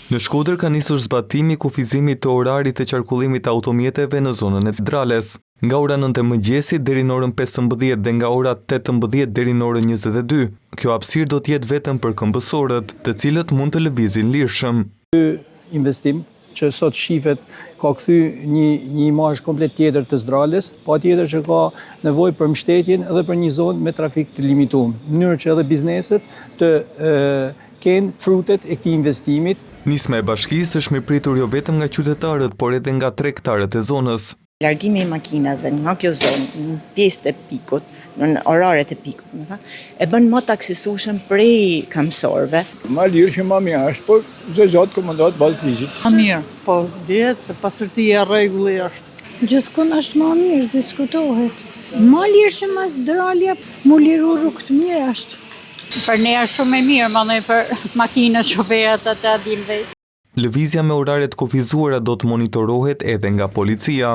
Në Shkodër ka nisur zbatimi i kufizimit të orarit të qarkullimit të automjeteve në zonën e Zdrales. Nga ora 9 e mëngjesit deri në orën 15 dhe nga ora 18 deri në orën 22. Kjo hapësirë do të jetë vetëm për këmbësorët, të cilët mund të lëvizin lirshëm. Ky investim që sot shifet ka kthy një, një imazh komplet tjetër të Zdrales, pa tjetër që ka nevojë për mbështetjen edhe për një zonë me trafik të limituar, në mënyrë që edhe bizneset të e, kenë frutet e këtij investimit. Nisma e bashkisë është mirëpritur jo vetëm nga qytetarët, por edhe nga tregtarët e zonës. Largimi i makinave nga kjo zonë, në pjesë të pikut, në oraret e pikut, më tha, e bën më të aksesueshëm prej këmbësorëve. Ma lirë që ma mirë është, por çdo gjë komandohet bazë të ligjit. Ma mirë, po dihet se pastërtia rregulli është. Gjithkund është ma mirë, s'diskutohet. Ma lirë që mas Zdralja, mu liru rrugët mirë është. Për ne është shumë e mirë, më për makinët, shoferat, ata din vetë. Lëvizja me orare të kufizuara do të monitorohet edhe nga policia.